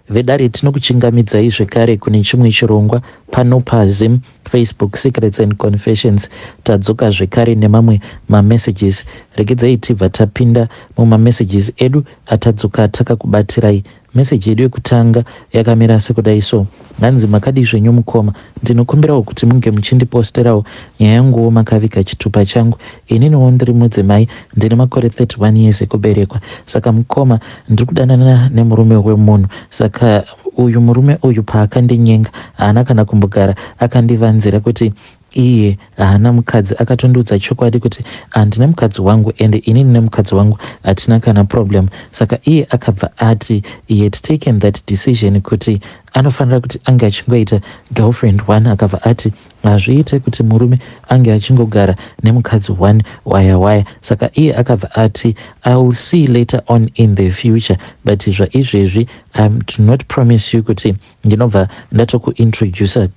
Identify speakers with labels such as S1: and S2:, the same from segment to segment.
S1: Vedare, tinokuchingamidzai zvekare kune chimwe chirongwa pano paZim Facebook Secrets and Confessions. Tadzoka zvekare nemamwe mamessages. Regedzai tibva tapinda mumamessages edu atadzoka takakubatirai. Meseji yedu yekutanga yakamira sekudai so. Hanzi, "Makadii zvenyu mukoma? Ndinokumbirawo kuti munge muchindiposterawo nyaya yanguwo makaviga chitupa changu. Ininiwo ndiri mudzimai, ndine makore 31 years ekuberekwa. Saka mukoma, ndiri kudanana nemurume wemunhu. Saka uyu murume uyu paakandinyenga, haana kana kumbogara akandivanzira kuti iye haana mukadzi. Akatondiudza chokwadi kuti handina mukadzi wangu, ende inini nemukadzi wangu hatina kana problem. Saka iye akabva ati he had taken that decision kuti anofanira kuti ange achingoita girlfriend one. Akabva ati hazviite kuti murume ange achingogara nemukadzi one waya waya. Saka iye akabva ati, 'I will see later on in the future, but zvaizvezvi I do not promise you kuti ndinobva ndatokuintroduca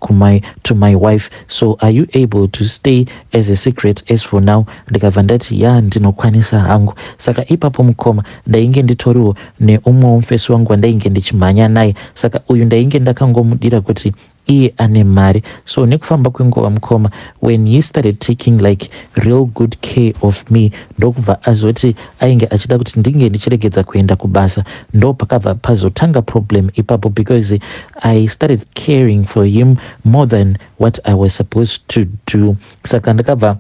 S1: to my wife. So are you able to stay as a secret as for now?' Ndikabva ndati, 'Ya, ndinokwanisa hangu.' Saka ipapo mukoma, ndainge nditoriwo neumwewo mufesi wangu wandainge ndichimhanya naye. Saka uyu ndainge ndakangomudira kuti iye ane mari. So nekufamba kwenguva mukoma, when he started taking like real good care of me, ndokubva azoti ainge achida kuti ndinge ndichiregedza kuenda kubasa. Ndo pakabva pazotanga problem ipapo, because I started caring for him more than what I was supposed to do. Saka ndakabva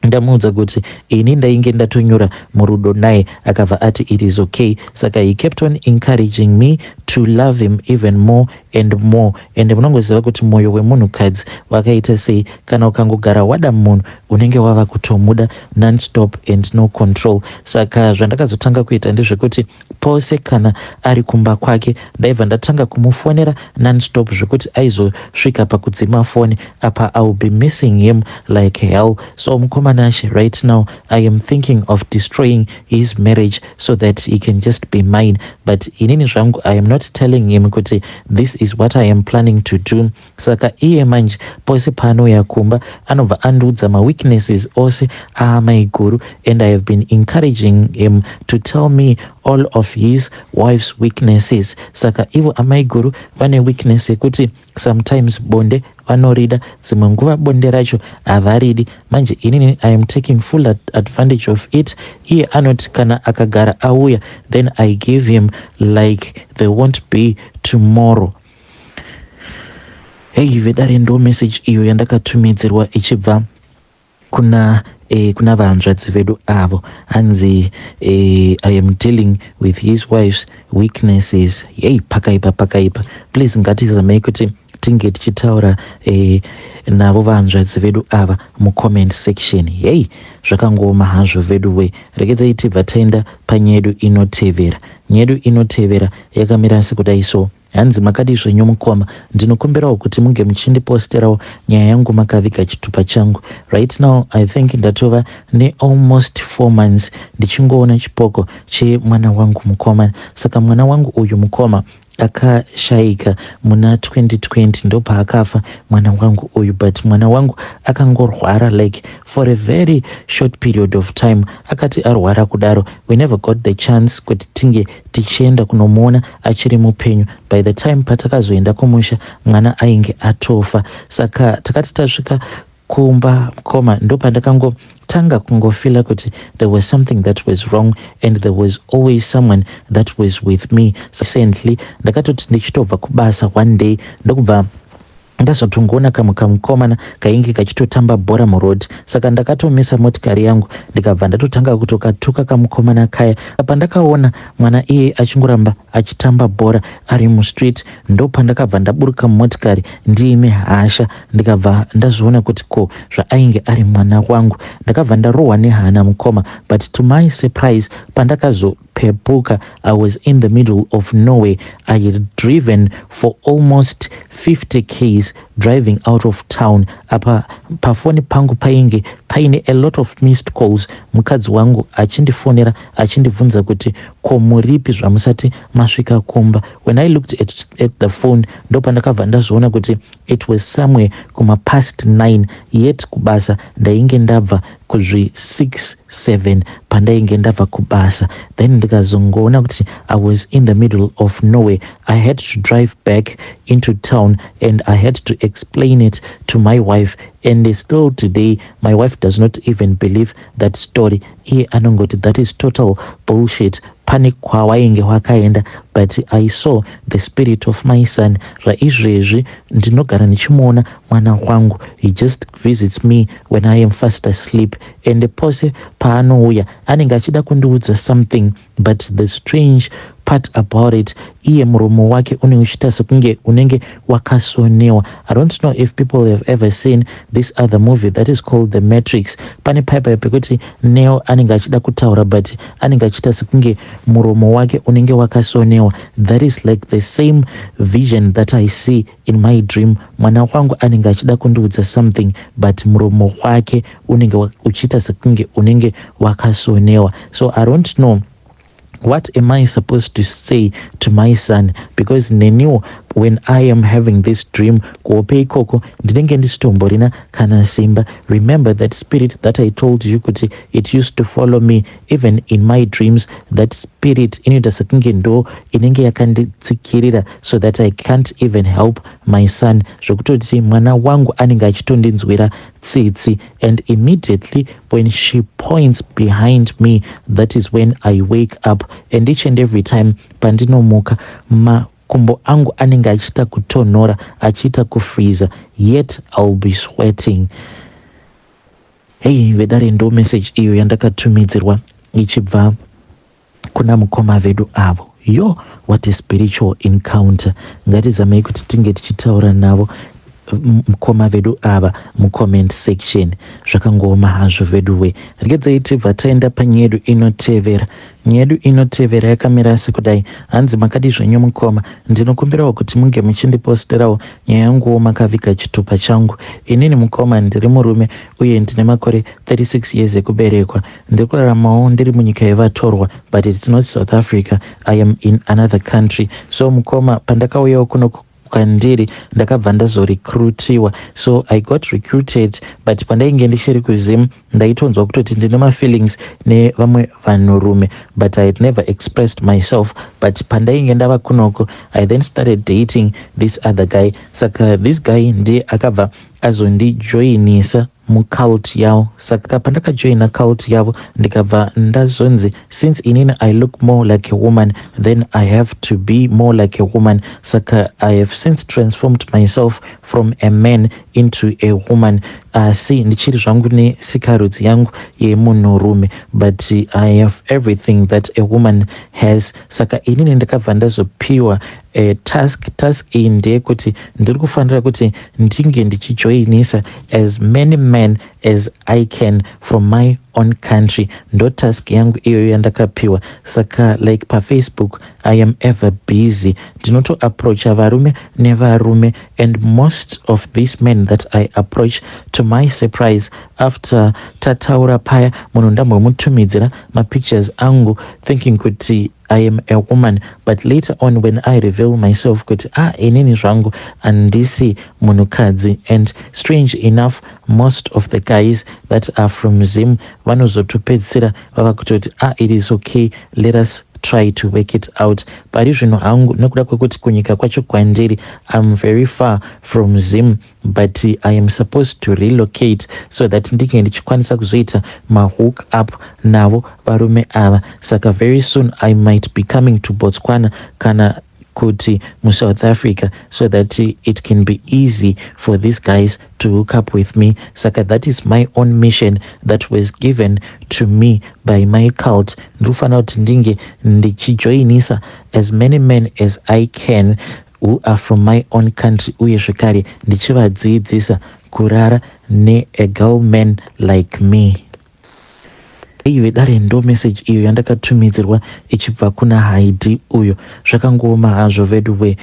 S1: ndamuudza kuti ini ndainge ndatonyura murudo naye. Akabva ati it is okay. Saka he kept on encouraging me to love him even more and more. And munongoziva kuti mwoyo wemunhukadzi wakaita sei. Kana ukangogara wada munhu, unenge wava kutomuda nonstop and no control. Saka zvandakazotanga kuita ndezvekuti pose kana ari kumba kwake, ndaibva ndatanga kumufonera nonstop, zvekuti aizosvika pakudzima foni. Apa I will be missing him like hell. So mukoma Nashe, right now I am thinking of destroying his marriage so that he can just be mine. But inini zvangu, I am not telling him kuti this is what I am planning to do. Saka iye manje pose paanouya kumba, anobva andiudza maweaknesses ose aamaiguru, and I have been encouraging him to tell me all of his wife's weaknesses. Saka ivo amaiguru vane weakness yekuti sometimes bonde vanorida, dzimwe nguva bonde racho havaridi. Manje inini I am taking full advantage of it. Iye anoti kana akagara auya, then I give him like there won't be tomorrow." Hei vedare, ndo message iyo yandakatumidzirwa ichibva kuna vahanzvadzi vedu avo. Hanzi I am dealing with his wife's weaknesses. Yei, pakaipa, pakaipa. Please, ngatizamei kuti tinge tichitaura navo vahanzvadzi vedu ava mucomment section. Hei, zvakangooma hazvo vedu we. Regedzai tibva taenda panyaya yedu inotevera. Nyaya yedu inotevera yakamira sekudai so. Hanzi, "Makadii zvenyu mukoma? Ndinokumbirawo kuti munge muchindiposterawo nyaya yangu makaviga chitupa changu. Right now I think ndatova nealmost 4 months ndichingoona chipoko chemwana wangu mukoma. Saka mwana wangu uyu mukoma, akashayika muna 2020. Ndopaakafa mwana wangu uyu, but mwana wangu akangorwara like for a very short period of time. Akati arwara kudaro, we never got the chance kuti tinge tichienda kunomuona achiri mupenyu. By the time patakazoenda kumusha, mwana ainge atofa. Saka takati tasvika kumba mukoma, ndopandakangotanga kungofeela kuti there was something that was wrong and there was always someone that was with me. Recently ndakatoti ndichitobva kubasa one day, ndokubva ndazotongoona kamwe kamukomana kainge kachitotamba bhora muroad. Saka ndakatomisa motikari yangu, ndikabva ndatotanga kutokatuka kamukomana kaya. Pandakaona mwana iye achingoramba achitamba bhora ari mustreet, ndopandakabva ndaburuka mumotikari ndiine hasha, ndikabva ndazviona kuti ko zvaainge ari mwana wangu. Ndakabva ndarohwa nehana mukoma, but to my surprise, pandakazopepuka, I was in the middle of nowhere. I had driven for almost 50 Ks. driving out of town. Apa pafoni pangu painge paine a lot of missed calls, mukadzi wangu achindifonera achindibvunza kuti ko muripi zvamusati masvika kumba. When I looked at the phone, ndopandakabva ndazoona kuti it was somewhere kuma past 9, yet kubasa ndainge ndabva kuzvi 6 7 pandainge ndabva kubasa. Then ndikazongoona kuti I was in the middle of nowhere. I had to drive back into town and I had to explain it to my wife, and still today my wife does not even believe that story. Iye anongoti that is total bullshit, pane kwawainge wakaenda. But I saw the spirit of my son. Zvaizvezvi ndinogara ndichimuona mwana wangu. He just visits me when I am fast asleep, and pose paanouya anenge achida kundiudza something, but the strange part about it, iye muromo wake une uchiita sekunge unenge wakasonewa. I don't know if people have ever seen this other movie that is called The Matrix. Pane paipai pekuti Neo anenge achida kutaura, but anenge achiita sekunge muromo wake unenge wakasonewa. That is like the same vision that I see in my dream. Mwana wangu anenge achida kundiudza something, but muromo wake unenge uchiita sekunge unenge wakasonewa. So I don't know what am I supposed to say to my son, because neniwo when I am having this dream, kuhope ikoko ndinenge ndisitomborina kana simba. Remember that spirit that I told you kuti it used to follow me even in my dreams? That spirit inoita sekunge ndo inenge yakanditsikirira so that I can't even help my son, zvekutoti mwana wangu anenge achitondinzwira tsitsi. And immediately when she points behind me, that is when I wake up. And each and every time pandinomuka, makumbo angu anenge achiita kutonhora, achiita kufreeza, yet I'll be sweating. Hei vedare, ndo message iyo yandakatumidzirwa ichibva kuna mukoma vedu avo. Yo, what a spiritual encounter! Ngatizamei kuti tinge tichitaura navo mukoma vedu ava mucomment section. Zvakangooma hazvo veduwe. Regedzai tibva taenda panyaya yedu inotevera. Nyaya yedu inotevera yakamira sekudai. Hanzi, "Makadi zvenyu mukoma? Ndinokumbirawo kuti munge muchindiposterawo nyaya yanguwo makaviga chitupa changu. Inini mukoma ndiri murume uye ndine makore 36 years ekuberekwa. Ndiri kuraramawo ndiri munyika yevatorwa, but it's not South Africa, I am in another country. So mukoma, pandakauyawo kuno kwandiri, ndakabva ndazorecruitiwa. So I got recruited, but pandainge ndichiri kuZim ndaitonzwa kutoti ndine mafeelings nevamwe vanhurume, but I had never expressed myself. But pandainge ndava kunoko, I then started dating this other guy. Saka this guy ndiye akabva azondijoinisa mucult yavo. Saka pandakajoina cult yavo, ndikabva ndazonzi since inini I look more like a woman, then I have to be more like a woman. Saka I have since transformed myself from a man into a woman, asi ndichiri zvangu nesikarudzi yangu yemunhurume, but I have everything that a woman has. Saka inini ndakabva ndazopiwa a task. Task iyi ndeyekuti ndiri kufanira kuti ndinge ndichijoinisa as many men as I can from my own country. Ndo task yangu iyoyo yandakapiwa. Saka like paFacebook I am ever busy, ndinotoapproacha varume nevarume, and most of these men that I approach, to my surprise, after tataura paya, munhu ndambomutumidzira mapictures angu thinking kuti I am a woman, but later on when I reveal myself kuti ah, inini zvangu handisi munhukadzi, and strange enough, most of the guys that are from Zim vanozotopedzisira vava kutoti, 'Ah, it is okay, let us try to work it out.' Pari zvino hangu, nekuda kwekuti kunyika kwacho kwandiri, I'm very far from Zim, but I am supposed to relocate so that ndinge ndichikwanisa kuzoita mahook up navo varume ava. Saka very soon I might be coming to Botswana kana kuti muSouth Africa so that it can be easy for these guys to hook up with me. Saka that is my own mission that was given to me by my cult. Ndiri kufanira kuti ndinge ndichijoinisa as many men as I can who are from my own country, uye zvekare ndichivadzidzisa kurara nea girl man like me." Ive dare, ndo message iyo yandakatumidzirwa ichibva kuna Haidi uyo. Zvakangooma hazvo veduwe.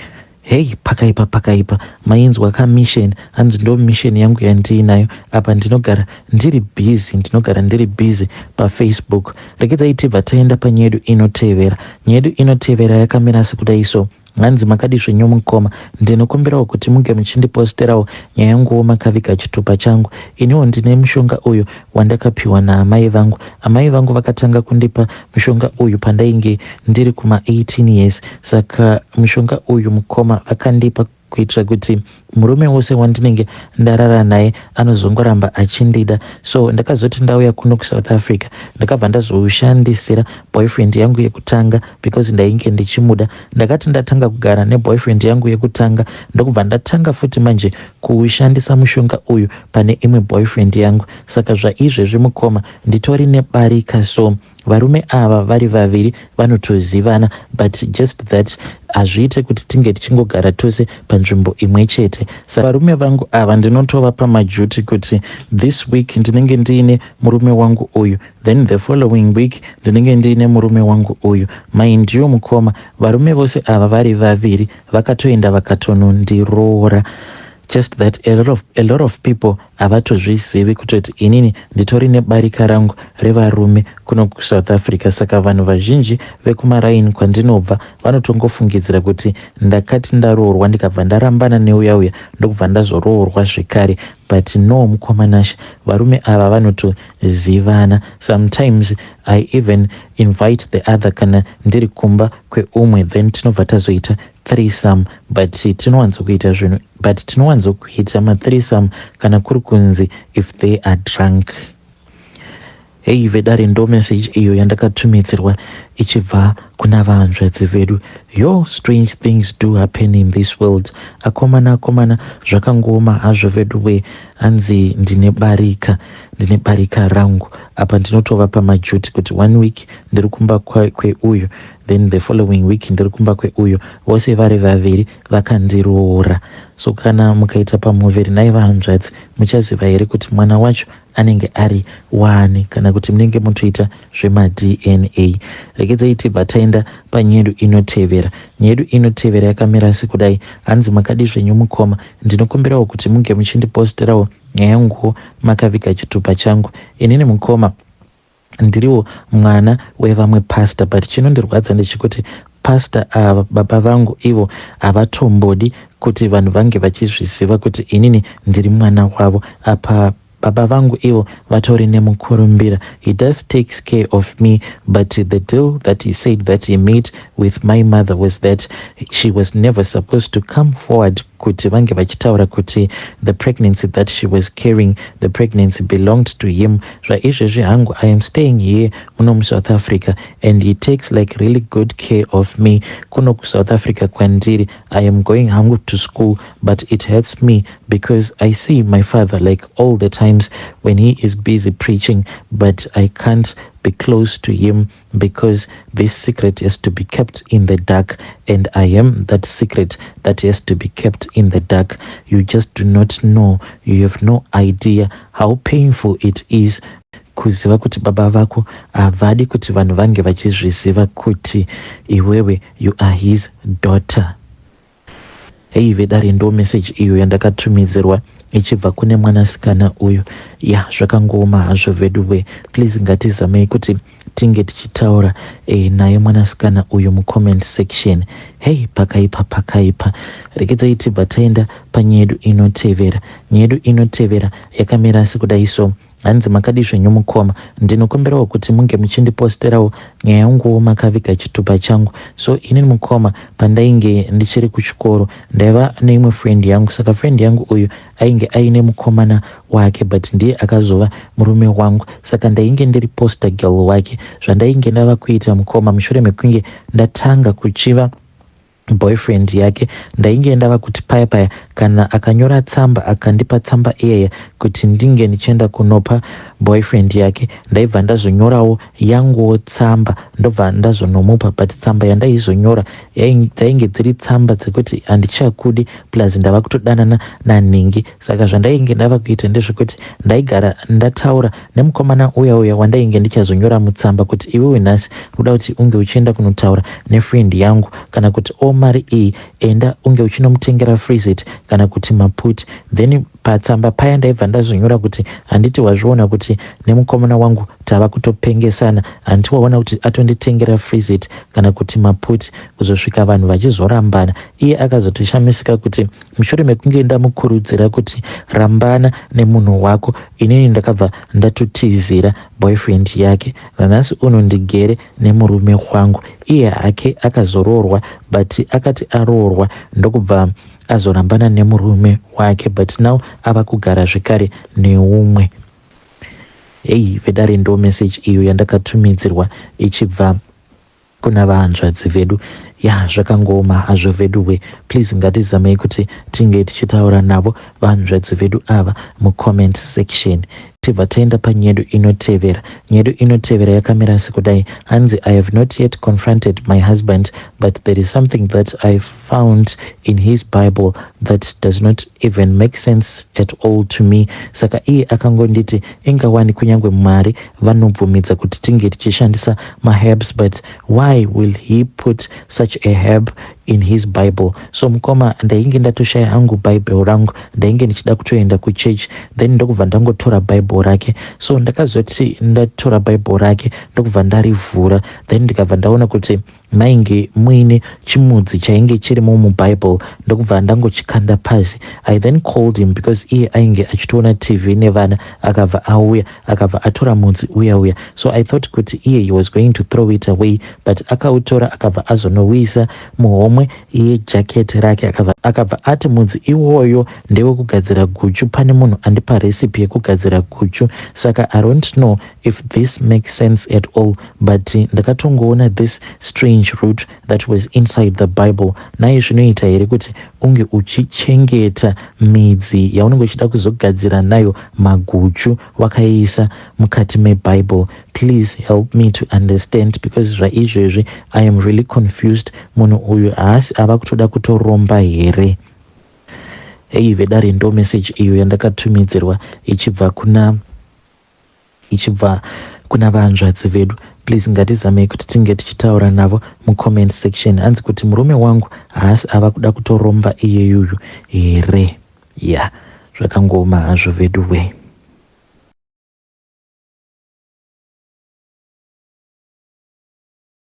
S1: Hei, pakaipa, pakaipa. Mainzwa kamission? Hanzi ndo mission yangu yandiinayo apa. Ndinogara ndiri busy, ndinogara ndiri busy paFacebook. Regedzai tibva taenda panyaya yedu inotevera. Nyaya yedu inotevera yakamira sekudai so. Hanzi, "Makadi zvenyu mukoma? Ndinokumbirawo kuti munge muchindiposterawo nyaya yanguwo makaviga chitupa changu. Iniwo ndine mushonga uyu wandakapiwa naamai vangu. Amai vangu vakatanga kundipa mushonga uyu pandainge ndiri kuma18 years. Saka mushonga uyu, mukoma, vakandipa kuitira kuti murume wose wandinenge ndarara naye anozongoramba achindida. So ndakazoti ndauya kuno kuSouth Africa, ndakabva ndazoushandisira boyfriend yangu yekutanga because ndainge ndichimuda. Ndakati ndatanga kugara neboyfriend yangu yekutanga, ndokubva ndatanga futi manje kuushandisa mushonga uyu pane imwe boyfriend yangu. Saka zvaizvezvi, mukoma, nditori nebarika. So varume ava vari vaviri vanotozivana, but just that hazviite kuti tinge tichingogara tose panzvimbo imwe chete. Saka varume vangu ava ndinotovapa maduty kuti this week ndinenge ndiine murume wangu uyu, then the following week ndinenge ndiine murume wangu uyu. Mind you, mukoma, varume vose ava vari vaviri vakatoenda vakatonondiroora. Just that a lot of people havatozvizivi kutoti inini nditori nebarika rangu revarume kuno kuSouth Africa. Saka vanhu vazhinji vekumaraini kwandinobva vanotongofungidzira kuti ndakati ndaroorwa, ndikabva ndarambana neuya uya, ndokubva ndazoroorwa zvekare. But no, mukoma Nashe, varume ava vanotozivana. Sometimes I even invite the other kana ndiri kumba kweumwe, then tinobva tazoita threesome. But tinowanzokuita zvinhu, but tinowanzokuita mathreesome kana kuri kunzi if they are drunk." Hei vedare, ndo message iyo yandakatumidzirwa ichibva kuna vahanzvadzi vedu. Yo, strange things do happen in this world. Akomana, akomana, zvakangooma hazvo vedu we. Hanzi, "Ndine barika, ndine barika rangu apa. Ndinotova pamaduty kuti one week ndiri kumba kweuyu, then the following week ndiri kumba kweuyu. Vose vari vaviri vakandiroora." So kana mukaita pamuviri nai vahanzvadzi, muchaziva here kuti mwana wacho anenge ari wani, kana kuti munenge mutoita zvemaDNA? Regedzai tibva taenda panyaya yedu inotevera. Nyaya yedu inotevera yakamira sekudai. Hanzi, "Makadi zvenyu mukoma? Ndinokumbirawo kuti munge muchindiposterawo nyaya yanguwo makaviga chitupa changu. Inini, mukoma, ndiriwo mwana wevamwe pastor, but chinondirwadza ndechekuti pastor ava, baba vangu, ivo havatombodi kuti vanhu vange vachizviziva kuti inini ndiri mwana wavo. Apa baba vangu ivo vatori nemukurumbira. He does takes care of me, but the deal that he said that he made with my mother was that she was never supposed to come forward kuti vange vachitaura kuti the pregnancy that she was carrying, the pregnancy belonged to him. Zvaizvezvi hangu, I am staying here muno muSouth Africa and he takes like really good care of me. Kuno kuSouth Africa kwandiri, I am going hangu to school, but it hurts me because I see my father like all the times when he is busy preaching, but I can't be close to him because this secret has to be kept in the dark, and I am that secret that has to be kept in the dark. You just do not know. You have no idea how painful it is kuziva kuti baba vako havadi kuti vanhu vange vachizviziva kuti iwewe you are his daughter." Hei vedare, ndo message iyo yandakatumidzirwa ichibva kune mwanasikana uyu. Ya, zvakangooma hazvo vedu. Please, ngatizamei kuti tinge tichitaura naye mwanasikana uyu mucomment section. Hei, pakaipa, pakaipa. Regedzai tibva taenda panyaya yedu inotevera. Nyaya yedu inotevera yakamira sekudai so. Hanzi, "Makadi zvenyu mukoma? Ndinokumbirawo kuti munge muchindiposterawo nyaya yanguwo makaviga chitupa changu. So inini, mukoma, pandainge ndichiri kuchikoro, ndaiva neimwe friend yangu. Saka friend yangu uyu ainge aine mukomana wake, but ndiye akazova murume wangu. Saka ndainge ndiri poster girl wake. Zvandainge ndava kuita, mukoma, mushure mekunge ndatanga kuchiva boyfriend yake, ndainge ndava kuti paya paya kana akanyora tsamba, akandipa tsamba iyaya kuti ndinge ndichienda kunopa boyfriend yake, ndaibva ndazonyorawo yanguwo tsamba, ndobva ndazonomupa. But tsamba yandaizonyora dzainge dziri tsamba dzekuti handichakudi, plus ndava kutodanana nanhingi. Saka zvandainge ndava kuita ndezvekuti ndaigara ndataura nemukomana uya uya wandainge ndichazonyora mutsamba kuti iwewe nhasi uda kuti unge uchienda kunotaura nefriend yangu kana kuti all mari iyi, enda unge uchinomutengera Freezit kana kuti maputi." Then patsamba paya ndaibva ndazonyora kuti, "Handiti wazviona kuti nemukomana wangu tava kutopengesana? Handiti waona kuti atonditengera Freezit kana kuti maputi?" Kuzosvika vanhu vachizorambana. Iye akazotoshamisika kuti mushure mekunge ndamukurudzira kuti rambana nemunhu wako, inini ndakabva ndatotizira boyfriend yake. Nanhasi uno ndigere nemurume wangu. Iye hake akazoroorwa, but akati aroorwa ndokubva azorambana nemurume wake, but now ava kugara zvekare neumwe. Hei vedare, ndo message iyo yandakatumidzirwa ichibva kuna vahanzvadzi vedu. Ya, zvakangooma hazvo veduwe. Please, ngatizamei kuti tinge tichitaura navo vahanzvadzi vedu ava mucomment section. Tibva taenda panyedu inotevera. Nyedu inotevera yakamira sekudai. Hanzi, "I have not yet confronted my husband, but there is something that I found in his Bible that does not even make sense at all to me. Saka iye akangonditi, ingawani kunyange Mwari vanobvumidza kuti tinge tichishandisa maherbs, but why will he put such a herb in his Bible? So mukoma, ndainge ndatoshaya hangu Bible rangu, ndainge ndichida kutoenda kuchurch, then ndokubva ndangotora Bible rake. So ndakazoti ndatora Bible rake, ndokubva ndarivhura, then ndikabva ndaona kuti mainge muine chimudzi chainge chirimo muBible, ndokubva ndangochikanda pasi. I then called him because iye ainge achitoona TV nevana. Akabva auya, akabva atora mudzi uya uya. So I thought kuti iye he was going to throw it away, but akautora, akabva azonowisa muhomwe yejaketi rake. Akabva ati mudzi iwoyo ndewekugadzira guchu, pane munhu andipa recipe yekugadzira guchu. Saka I don't know if this makes sense at all, but ndakatongoona this strange root that was inside the Bible. Naye zvinoita here kuti unge uchichengeta midzi yaunenge uchida kuzogadzira nayo maguchu wakaiisa mukati meBible? Please help me to understand, because zvaizvezvi I am really confused. Munhu uyu haasi ava kutoda kutoromba here?" Hei vedare, ndo message iyo yandakatumidzirwa ichibva kuna vanzvadzi vedu. Please, ngatizamei kuti tinge tichitaura navo mucomment section. Hanzi kuti murume wangu haasi ava kuda kutoromba iyeyuyu here? Ya, zvakangoma hazvo vedu we.